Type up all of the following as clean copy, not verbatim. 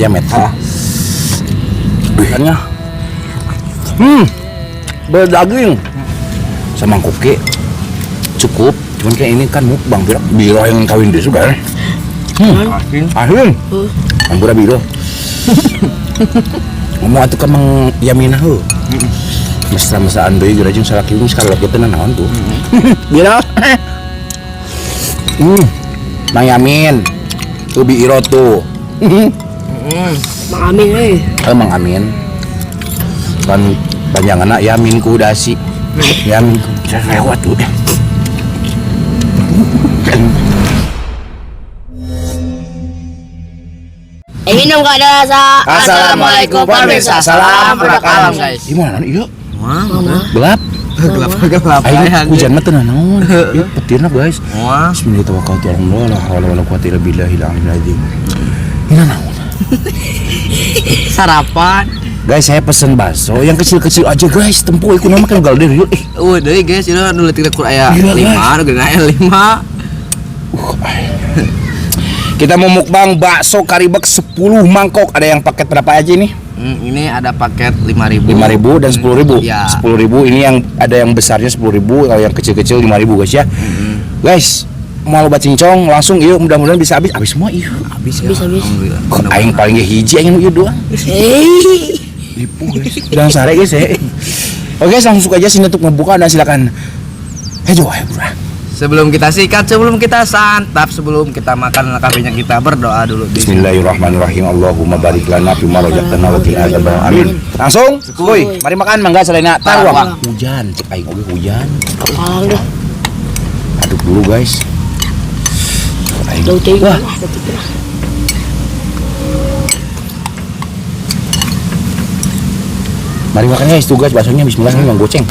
Jamet. Ikannya. Berdaging. Sama koke cukup. Cuman kayak ini kan mukbang biro yang kawin dia sudah. Asin. Asin. Ampura biro. Ngomong atuh ka Mang Yaminah heuh. Mesra-mesraan deui geura jeung salaki geus kalok teh naon tuh. Biro. Mang Yamin. Tuh Bi Iro tuh. Mang Amin euy. Mang Amin. Kan panjanganna Yamin ku dasi. Yamin ku lewat tuh. Minum gak ada rasa. Assalamualaikum pemirsa. Salam produk alam guys. Gimana iya? Wah, Gelap. gelap gelap. Ayo hujan mah teu naon. Ieu petirna guys. Wah. Bismillahirrahmanirrahim. La haula wala quwata illa billahil aliyil azim. Ini naon? Sarapan. Guys, saya pesen bakso yang kecil-kecil aja guys. Tempo iku nama kan galder yuk. Deui guys, itu nu leutik kur aya Gila, 5, nu gede aya 5. Kita mau mukbang bakso karibek 10 mangkok. Ada yang paket berapa aja ini? Ini ada paket 5.000. 5.000 dan 10.000. Ya. 10.000 ini yang ada yang besarnya 10.000, kalau yang kecil-kecil 5.000 guys ya. Guys, mau loba cincong langsung yuk, mudah-mudahan bisa habis. Habis semua yuk. Habis ya. Habis, habis. Alhamdulillah. Kok aing paling ge hiji aing ieu doang. Lipu guys. Jangan sare guys ya. Oke, langsung aja sini untuk membuka dan silakan. Ayo, ayo bro. Sebelum kita sikat, sebelum kita santap, sebelum kita makan kafenya kita berdoa dulu. Bismillahirrahmanirrahim. Allahumma barik lana fima razaqtana wa qina adzabannar. Amin. Langsung, kuy, mari makan mangga salena taruang. Hujan, cek aing oge hujan. Kalang deh. Aduk dulu guys. Aing. Wah. Mari makan guys, tuh guys baksonya bismillah ini goceng.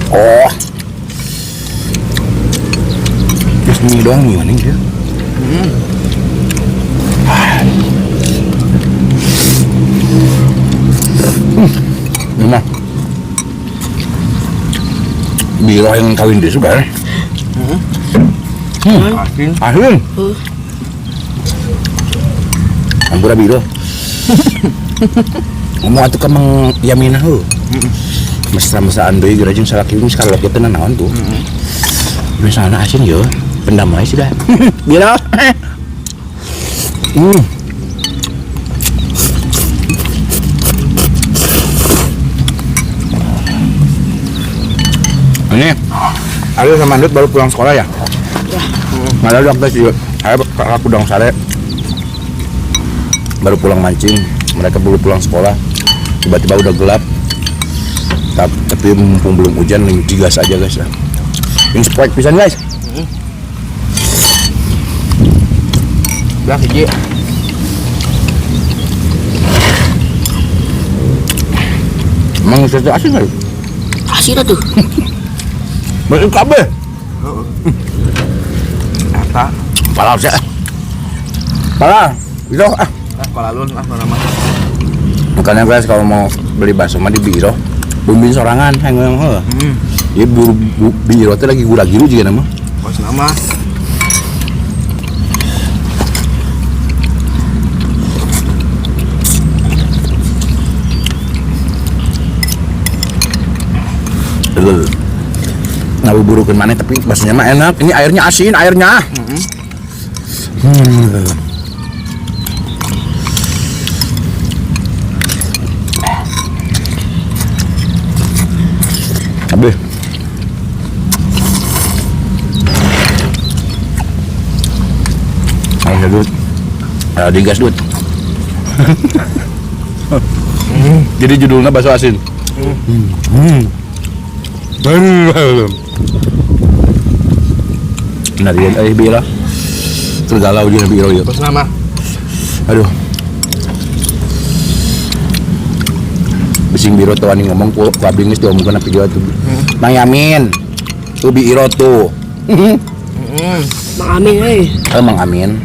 Oh. Terus mie doang gimana gitu? Ini mah biro yang kawin dia sudah. Asin. Asin. Ampura biro. Ngomong atuh ka Mang Yaminah heuh. Mesra-mesraan deui geura jeung salaki geus kalok teh naon tuh. Misalnya asin ya, pendam aja sudah. Biro. Ini Ariel sama Andut baru pulang sekolah ya? Ya. Malah udah sih, saya aku dong sare. Baru pulang mancing, mereka baru pulang sekolah. Tiba-tiba udah gelap. Tapi mumpung belum hujan, digas aja guys ya. Ini spike pisan guys. Udah hiji. Emang sesuatu asin kali? Asin tuh. Masuk kabeh. Eta. Pala sih. Pala. Gitu ah. Pala lun ah nama. Makanya guys kalau mau beli bakso mah di Biro, bumbuin sorangan hayang heuh. Ya Biro teh lagi gura-giru juga nama. Bos nama. Ngabuburukeun maneh tapi baksonya mah enak. Ini airnya asin, airnya. Habis. Ayo dud. Digas dud. Jadi judulnya bakso asin. Nah, dia Bira. Tergalau dia Biro ya. Terus nama. Aduh. Bising Biro tuh ani ngomong ku abdi geus diomongkeun video tuh. Mang Yamin. Tuh Bi Iro tuh. Mang Amin euy. Mang Amin.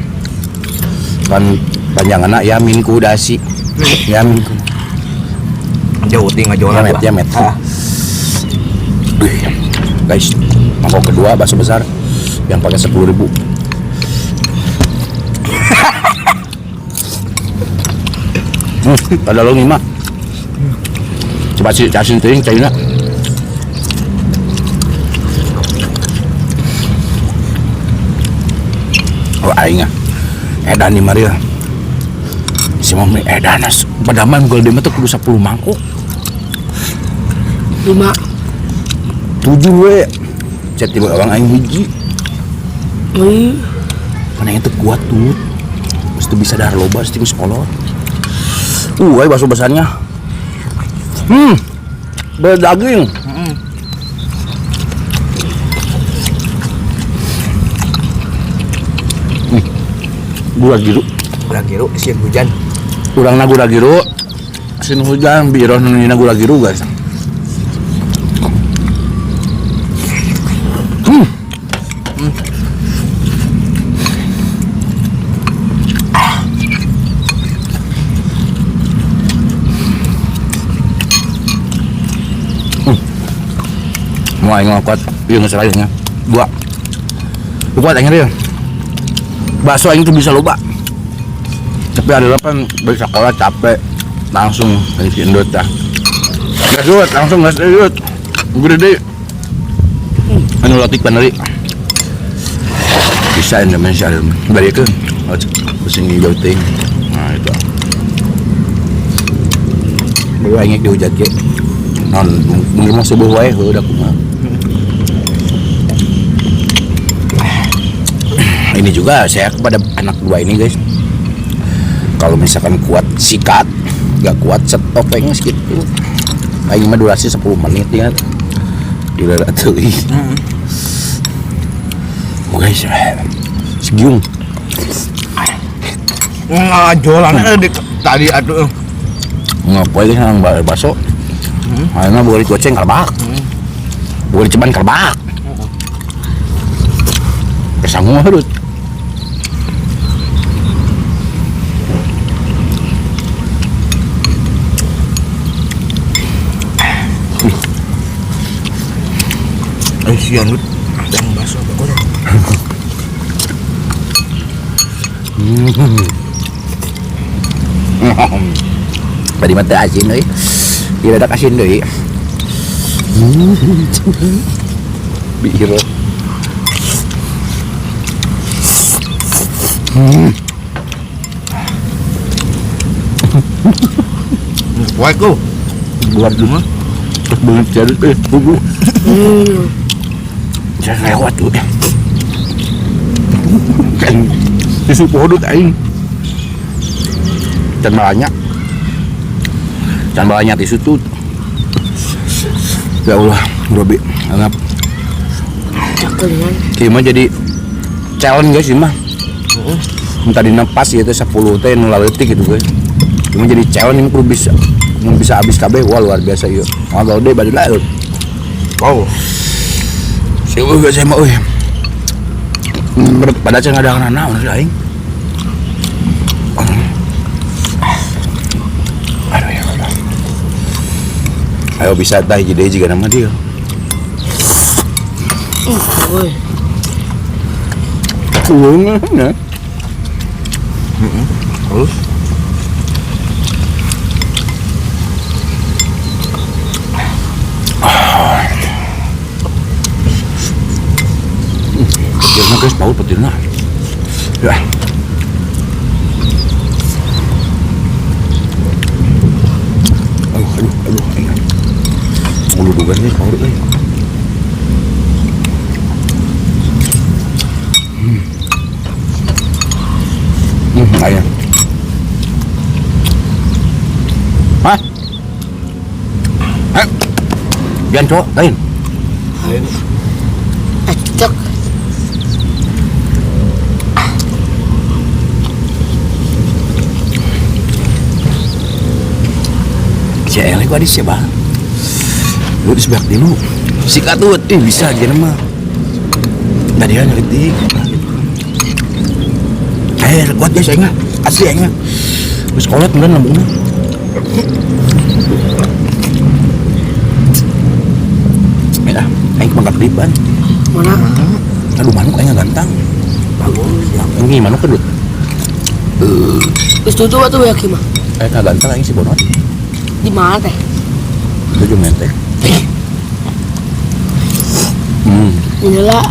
Kan panjanganna Yamin ku dasi. Yamin ku. Jauh ting ngajualan. Jamet, jamet. Guys, mangkok kedua bakso besar. Yang pakai 10.000. Pada lo mah. Coba sih casin teuing caina. Oh aing ah. Edan nih Maria. Si mami edan as padaman gol dia mah tuh kudu 10 mangkok. 5 7 we. Cet tiba orang aing hiji. Wih. Mana itu kuat tuh. Mesti bisa dahar loba, mesti geus kolot. Euy bakso besarnya. Berdaging. Gula giru. Gula giru sieun hujan. Urangna gula giru. Sieun hujan biroh nu nyieunna gula giru guys. Mau aing kuat, ieu geus lainnya. Dua. Kuat aing dia. Bakso aing tuh bisa loba. Tapi ada delapan balik sekolah capek langsung dari endut dah. Gas dut, langsung gas dut. Gede deh. Anu lotik paneri. Bisa Indonesia balik ke pusing jauh ting. Nah itu. Baru aing dihujat ge. Non, mungkin mau subuh wae heuh da kumaha. Ini juga saya kepada anak dua ini guys. Kalau misalkan kuat sikat, nggak kuat stop kayaknya segitu. Aing mah durasi 10 menit ya. Gila teuing. Oh guys, segiung. Ngajolan di tadi atuh. Ngapain guys nang bakso? Aing mah boleh goceng kalbak. Boleh ceban kalbak. Kesangu harut. Sian lu yang bakso goreng. Tadi mah teu asin euy. Ieu dadak asin deui. Biiro. Wae ku. Buat dulu. Terus banget jadi bubu. Jangan lewat tuh. Kan tisu podut aing. Dan banyak. Dan banyak tisu tuh. Ya Allah, Robi, anggap. Kieu mah jadi challenge guys ieu mah. Tadi pas gitu 10 teh nu laleutik gitu guys. Cuma jadi challenge ini kudu bisa mun bisa habis kabeh wah luar biasa ieu. Ngobrol deui bade laut. Wow. Seueuh geus saya mah euy. Pada can ada naon sih aing. Aduh ya Allah. Ayo bisa tah hiji deui jiga nama dia. Euy. Kueung ya. Terus Petirna guys, bau petirna. Ya. Aduh, aduh, aduh. Bulu dugan guys, bau euy. Ayam. Hah? Hah? Bian cowok, lain. Lain. Cocok. Si Ele gua di siapa? Lu di sebelah dulu. Sikat tuh, bisa aja nama. Tadi kan nyelidik. Kuat guys, aing mah. Asli aing mah. Geus kolot meureun lambungna. Ya, aing mangga kedipan. Mana? Aduh manuk aing gantang. Bagus. Ini manuk kedut. Geus tujuh atuh ya mah. Gantang aing si Bonot. Di mana teh? 7 mentek. Inilah.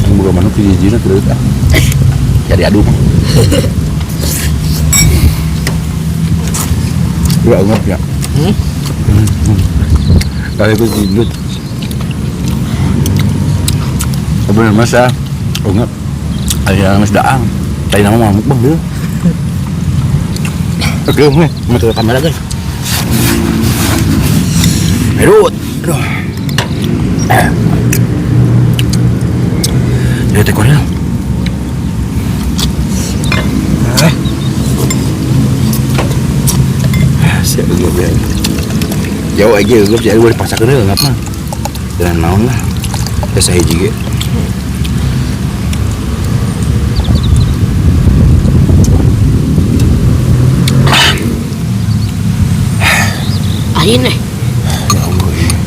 Yang buka manuk hiji-hijina teu ah. Jadi adu mah. Ya ngap ya. Kali itu jindut. Bener mas ya. Ngap. Aya geus daang. Tadi nama mah mukbang deui. Oke, nih, mau ke kamera guys. Aduh. Aduh. Lihat ekornya. Siap gue ya. Jauh aja gue jadi gue dipaksakeun heula ngap mah. Dan naon lah. Teh sahiji ge. Ain eh. Ya Allah ini.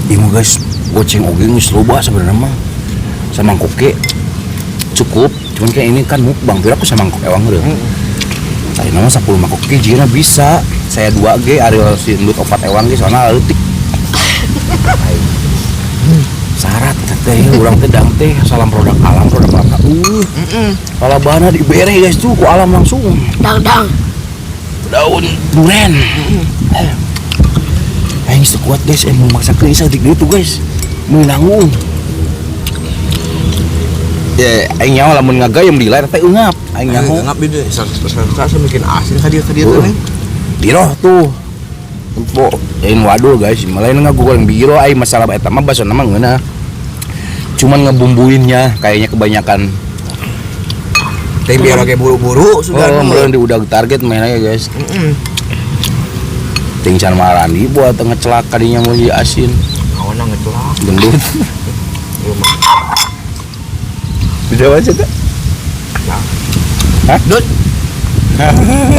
Ieu guys, goceng oge geus loba sebenarnya mah. Samangkok ge cukup, cuman kayak ini kan mukbang, pira aku samangkok ewang heureun. Tadi nama 10 mangkok ge jigana bisa. Saya 2 ge Ariel si endut 4 ewang ge soalna leutik. Syarat teh urang teh dang teh salam produk alam, produk alam. Kalabana dibere guys tuh ku alam langsung. Dang-dang. Daun duren. Aing geus kuat guys, mau maksakeun saeutik deui tuh guys. Meunanggung. Ya, aing nyaho lamun ngagayem di layar teh eungap. Aing nyaho. Eungap ieu sasa bikin asin ka dieu teh. Biroh tuh. Tempo aing waduh guys, malah ngagoreng biro aing masalah eta mah basona mah ngeunah. Cuman ngebumbuinnya kayaknya kebanyakan. Tapi biar oke buru-buru sudah. Oh, meureun di udah target main aja guys. Ting can marandi buat ngecelak kadinya mau jadi asin. Awana ngecelak. Gendut. Bisa baca tuh? Hah? Dut.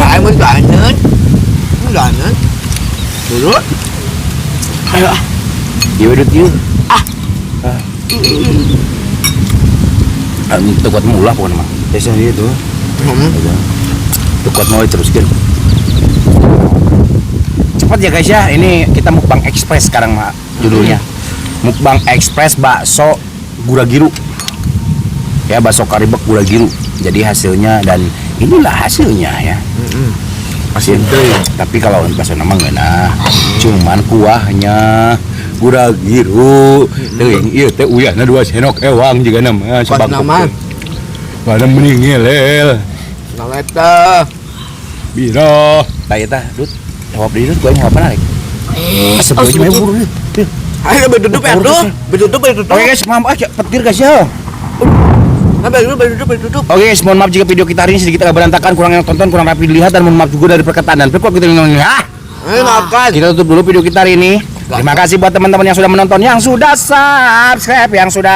Aing mah ganeut. Ganeut. Dulu. Ayo ah. Ieu dut ieu. Ah. Ah. Teu kuat mah ulah pokona mah. Biasa gitu. Teu kuat mah teruskeun. Cepat ya guys ya, ini kita mukbang express sekarang mah judulnya. Mukbang express bakso gura-giru. Ya bakso karibek gura-giru. Jadi hasilnya dan inilah hasilnya ya. Asin. Tapi kalau bakso nama ngeunah, cuman kuahnya gura-giru. Teuing ieu teh uyahna 2 sendok ewang juga nama sabangkok. Pada mending ngelel. Naleta. Biro. Tah eta, Dut. Jawab deui Dut, gua yang apa narik? Sebelumnya buru. Ayo betutup ya, Dut. Betutup, betutup. Oke guys, maaf aja petir guys ya. Betutup. Oke guys, mohon maaf jika video kita hari ini sedikit agak berantakan, kurang yang tonton, kurang rapi dilihat, dan mohon maaf juga dari perkataan dan perilaku kita ini. Maafkan. Kita tutup dulu video kita hari ini. Terima kasih buat teman-teman yang sudah menonton, yang sudah subscribe, yang sudah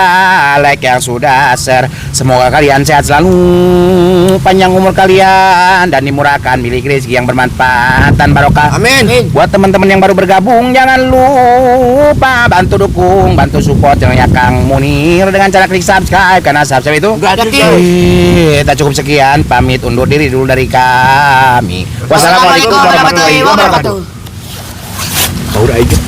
like, yang sudah share. Semoga kalian sehat selalu, panjang umur kalian, dan dimurahkan milik rezeki yang bermanfaat dan barokah. Amin. Buat teman-teman yang baru bergabung, jangan lupa bantu dukung, bantu support channelnya Kang Munir dengan cara klik subscribe, karena subscribe itu gratis. Kita cukup sekian, pamit undur diri dulu dari kami. Wassalamualaikum warahmatullahi wabarakatuh. Udah aja.